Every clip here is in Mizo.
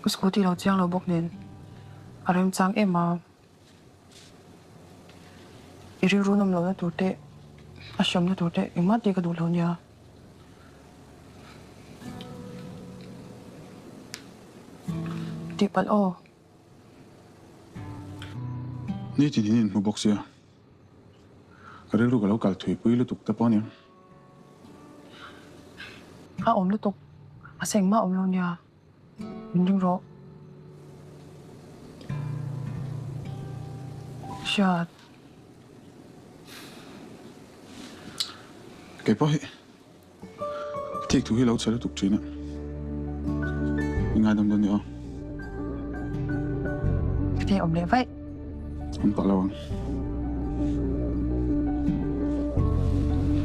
Ka scooty lo chiang lo bawk nen a remchang em a. I rilru nawm lohna tur te, a hriamna tur te engmah tih ka duh lo nia. Tihpalh aw. Nitin in inhmu bawk sia. Ka rilru ka lo kal thui pui lutuk te pawh ania. A awm lutuk. Mahse engmah awm lo nia. Min ring rawh. Hriat. Kei pawh hi thik thu hi lo chhe lutuk thin a. I ngaidam dawn nia aw. Ka thei awm leh vaih. Awm tawh lo ang.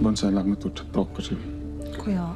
Bonsai lakna tur tha tawk ka hria. Khawiah?